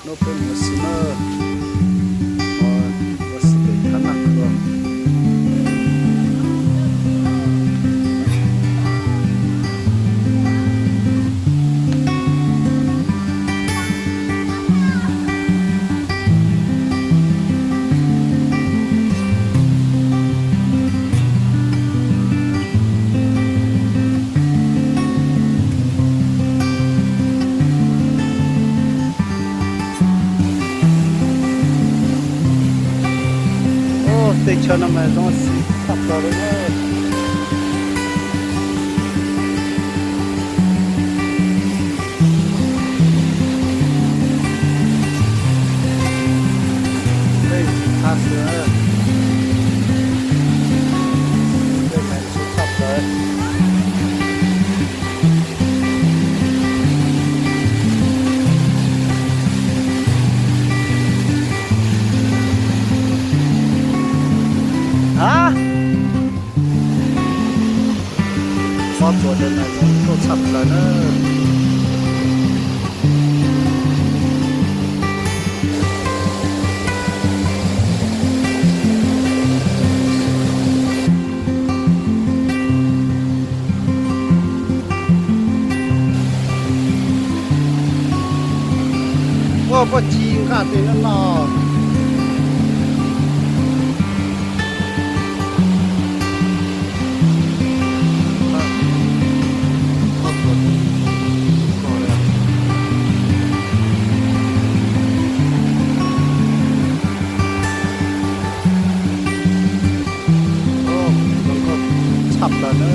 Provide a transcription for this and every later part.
Hnub peb mus ua si na, ua si pem thab Naj Khw. Ub, teb chaws no mas zoo xis tshaj plaws li na. Tej tsis thab xwb. Tej mas xis tshaj plaws. Ha, xov txuas tej mas zoo nkauj tshaj plaws na. Ua pob tsi nqa tes no no. Tshaj plaws na.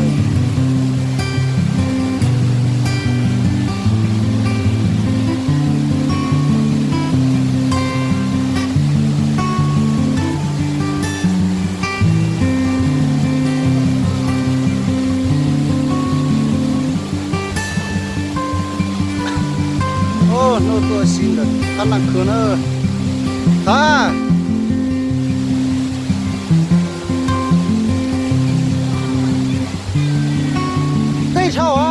Ub, hnub tuaj si ntawm thab Naj Khw na. Thab, teb dhau a.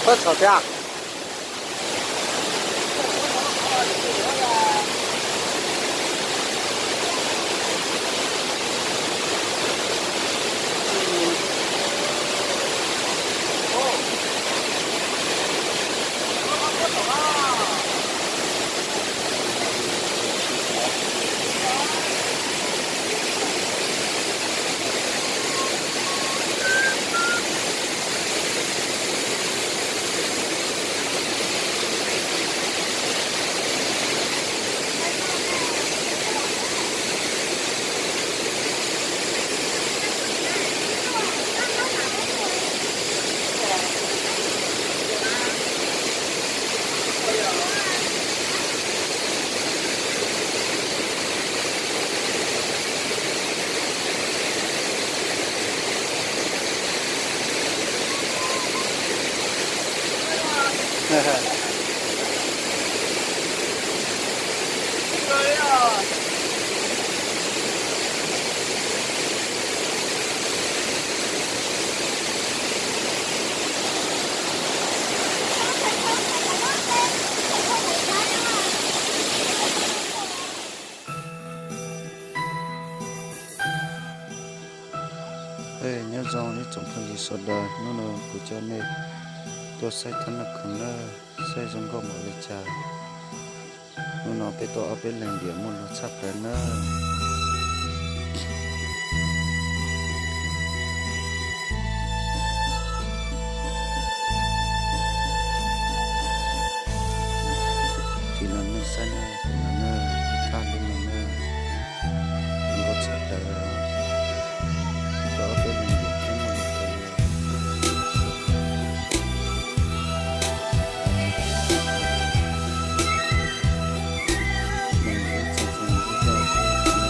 Pab txhom tiag. Nyob zoo ib tsoom phooj ywg sawv daws, hnub no kuv coj nej tuaj saib thab naj khoom na, saib zoo nkauj npaum li cas. Hnub no peb tuaj ob peb leeg ntiam muaj lus tshaj plaws na. Tis no nej saib na, tis no na, thaj dub no na, zoo nkauj tshaj plaws. Tuaj ob peb leeg ntiam thiab muaj lus kawg li. Mus ib txhia txhia ib co thiab.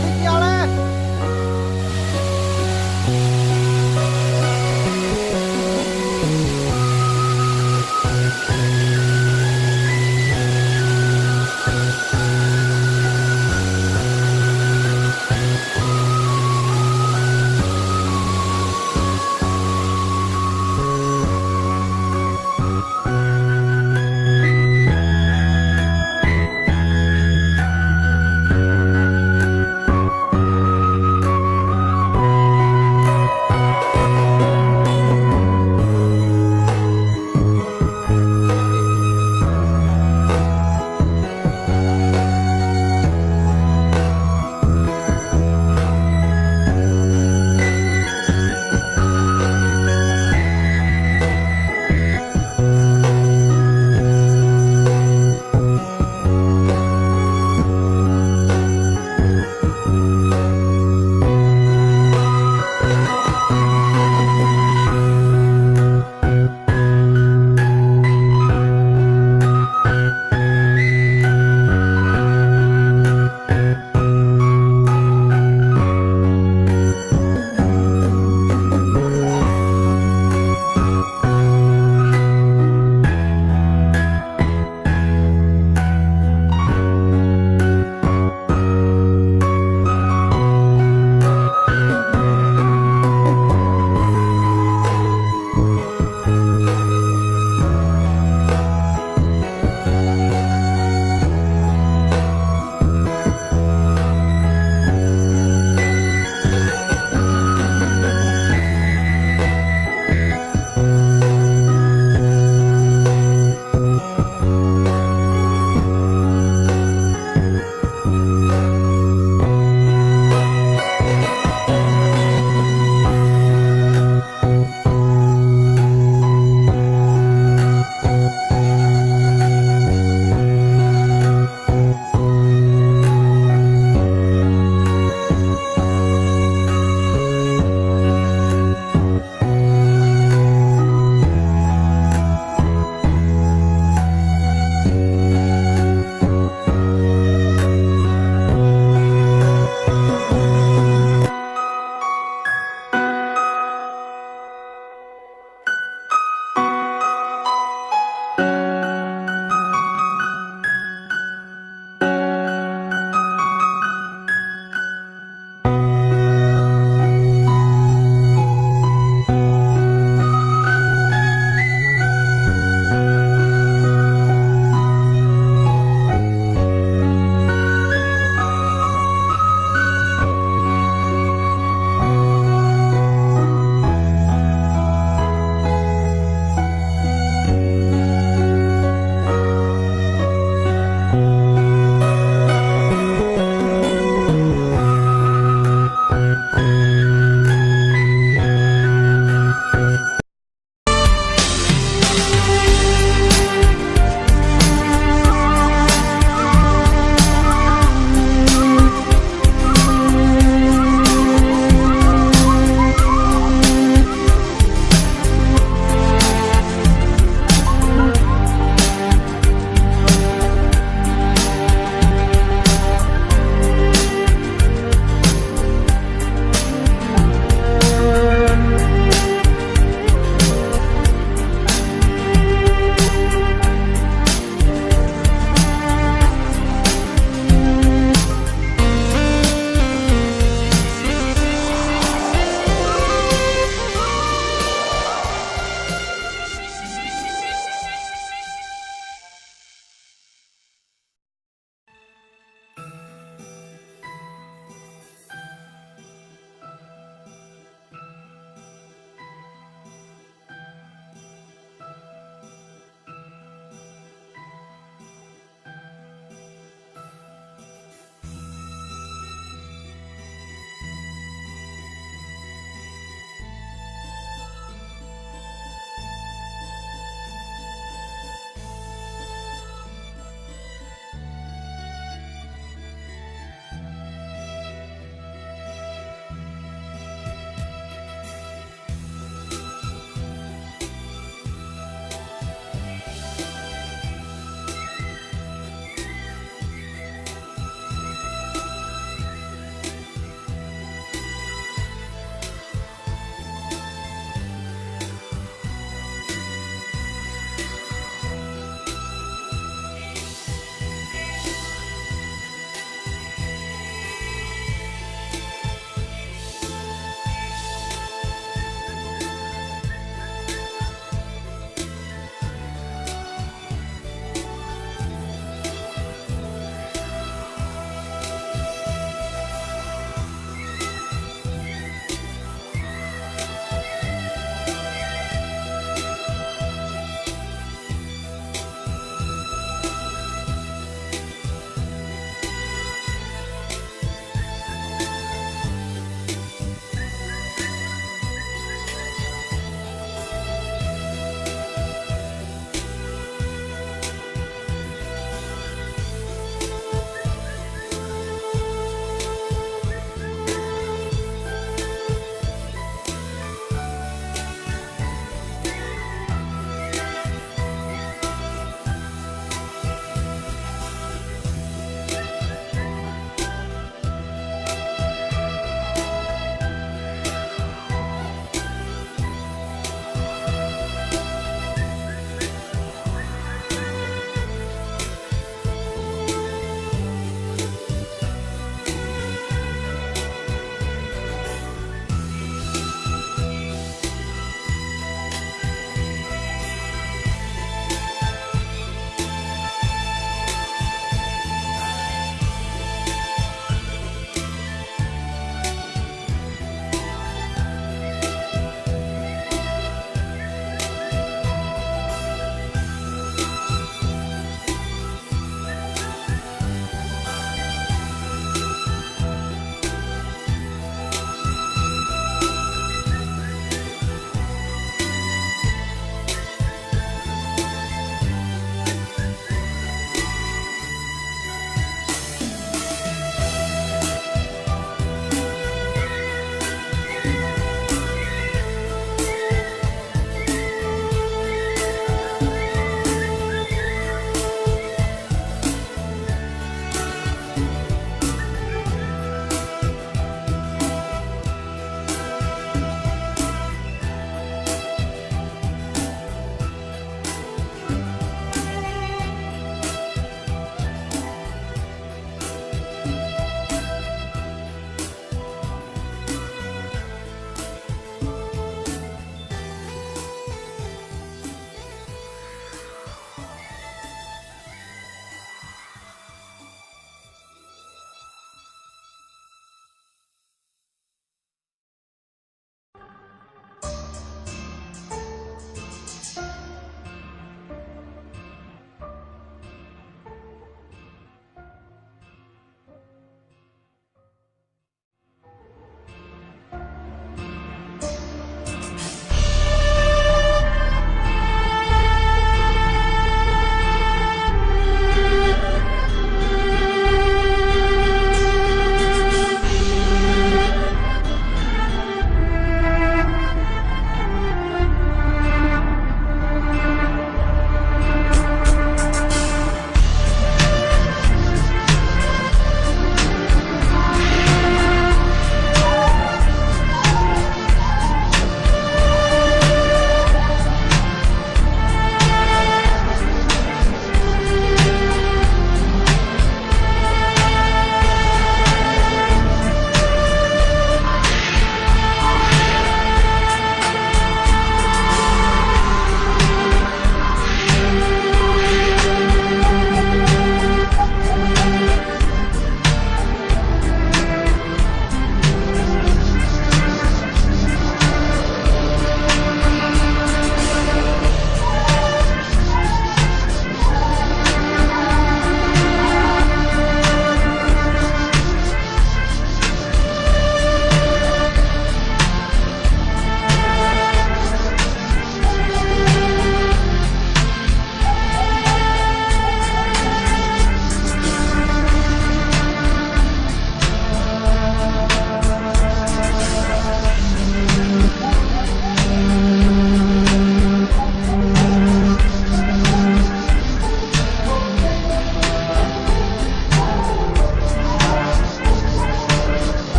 Cia le.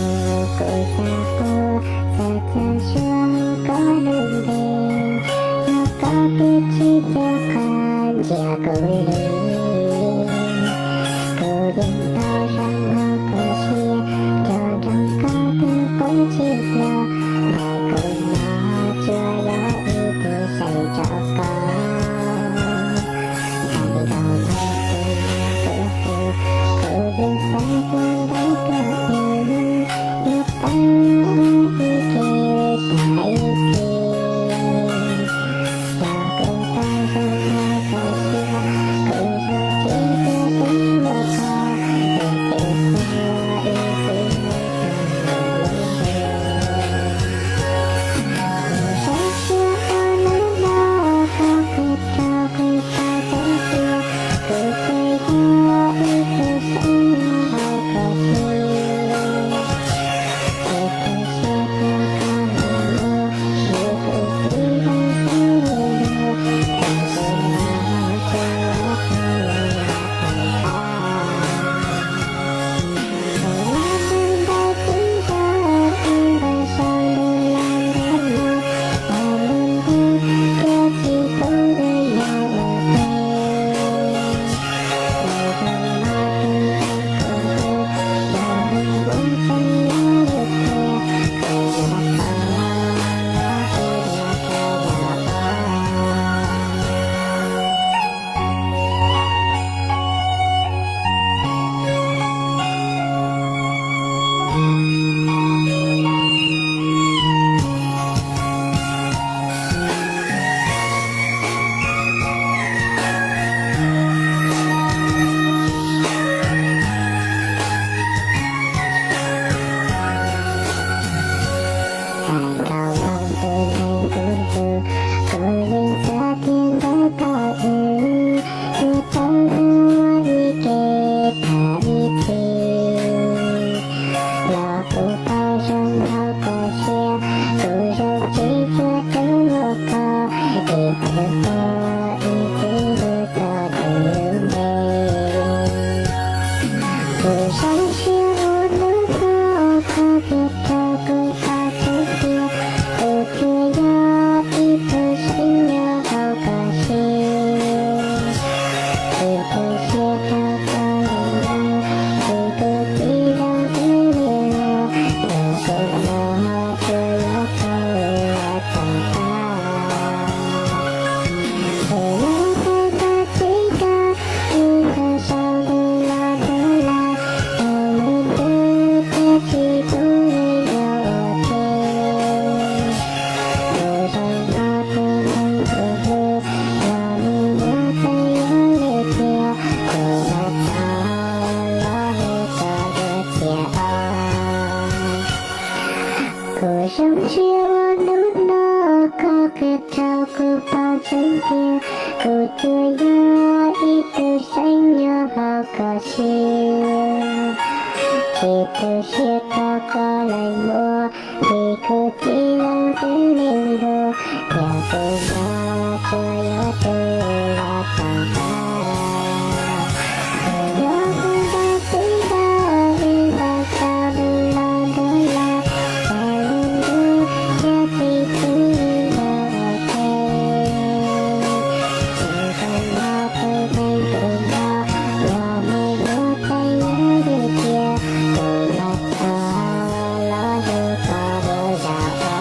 Kuv xav quaj, xav txog suab koj lub npe, yog koj twb tsis nco qab ntsia kuv li. Kuv yeej tau zoo hauv koj siab, nco ntsoov koj tus qub tsis hlob, ntawm kuv no tsuas yog ib tug xeeb rau koj. Hais nkaus tus no kuv tus, kuv yeej xav tias ntawm koj tus, yuav tau ua ib ke tas ib txhis. Yog kuv tau zoo hauv koj siab, kuv zoo tsis tuav tus ua koj, es tus ua ib txhis mus txog lub ntiaj teb. Kuv zoo siab ua hnub no koj qhia rau kuv paub tseeb tias kuv twb yog ib tug xeeb nyob hauv koj siab. Ces tu siab rau koj los mus, vim kuv txiv zoo xws li luag, tus ua no tsuas yog koj los yog tus pab. Kuv los mus ntawm txiv zos, ib npawg saum ntuj los ntuj no, ua lub ntuj thiaj tsis pub wb yuav ua ke. Kuv zoo no tus neeg kuv hlub, yog hnub uas tseem nyob li tiag, kuv yuav tau los hu dua rau yawm pog. Hais nkaus tus neeg kuv hlub, kuv yeej xav tias ntawm koj wb yuav tau ua ib ke tas ib txhis. Los kuv tau zoo hauv koj siab, kuv zoo tsis tuav tus ua koj, es tus ua ib txhis mus txog lub ntiaj teb. Kuv zoo siab ua hnub no koj qhia rau kuv paub tseeb tias kuv tsuas yog ib tug xeeb nyob hauv koj siab. Ces tu siab rau koj lawm lauj, vim kuv txiv zoo xws li luag, tus ua no tsuas yog koj los yog tus pab. Kuv los mus ntawm txiv zos, ib npawg saum ntuj los ntuj lawm, ua lub ntuj thiaj tsis pub wb yuav ua ke. Kuv zoo no tus neeg kuv hlub, yog hnub uas tseem nyob li tiag, kuv yuav tau los hu koj dua cia os. Kuv zoo siab ua hnub no koj qhia rau kuv paub tseeb tias kuv tsuas yog ib tug xeeb nyob hauv koj siab. Ces tu siab rau koj lawm lauj, vim kuv txiv zoo xws li luag, yog tus no tsuas yog tus los tau pab. Kuv los mus ntawm txiv zos, ib npawg saum ntuj los ntuj lawm, ua lub ntuj thiaj tsis pub wb yuav ua ke. Kuv zoo no tus neeg kuv nco, yog hnub uas tseem nyob li tiag, kuv yuav tau los hu koj dua cia os.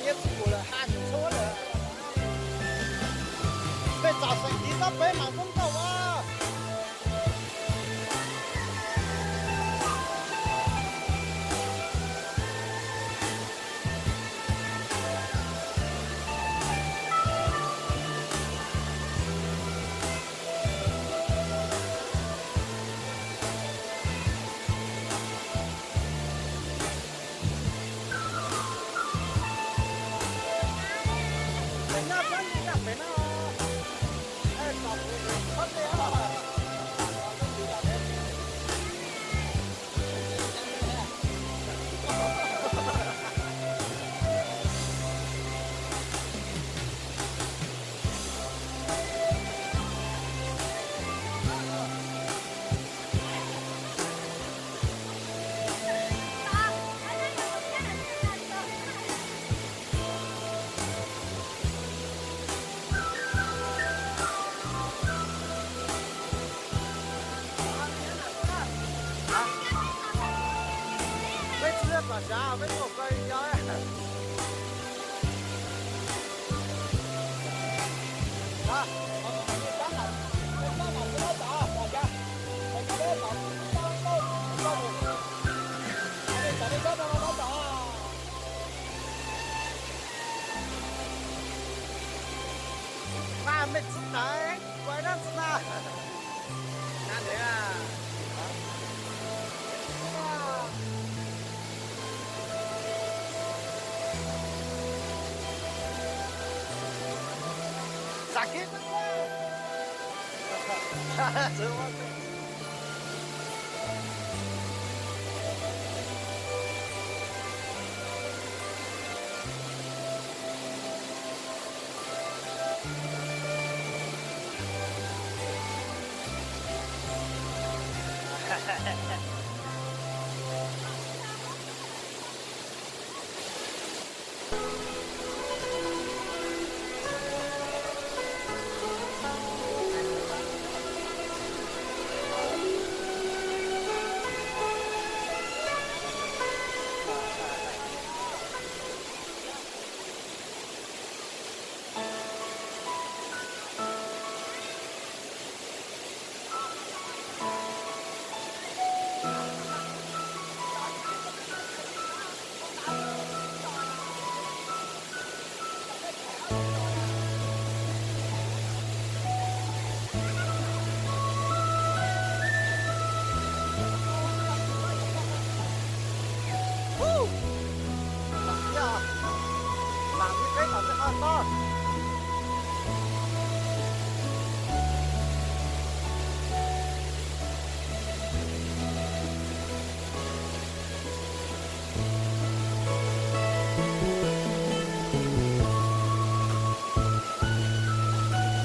Nyiaj txhub kuv lawm, ha nyuam txhub lawm. Peb txaus xeem tiv txob peb mam poob tau as. Peb tsis tau tom tsav, peb tuaj kawg yog. Mas mej txwv tawv, kuv dab txwv na. Xav kiv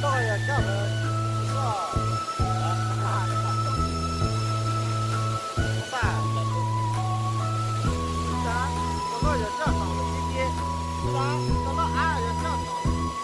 Toj yog coj lawm, toj loj yog coj tom lawm tiag tiag, toj loj av yog coj tom.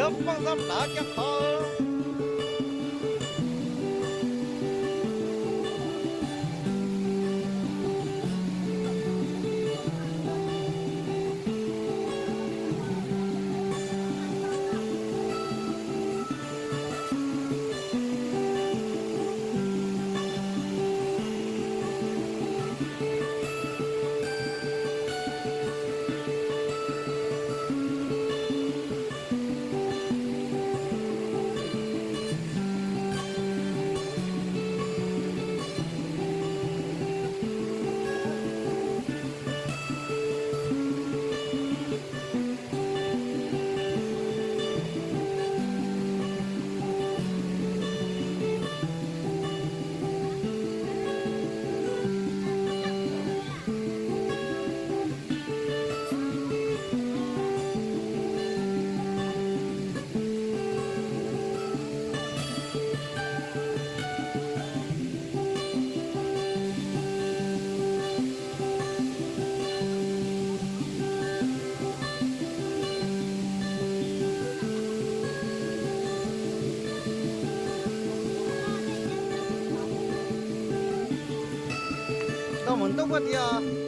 Mooj ntxab plav kiag qhov. Tau mus ntuj koj tiag.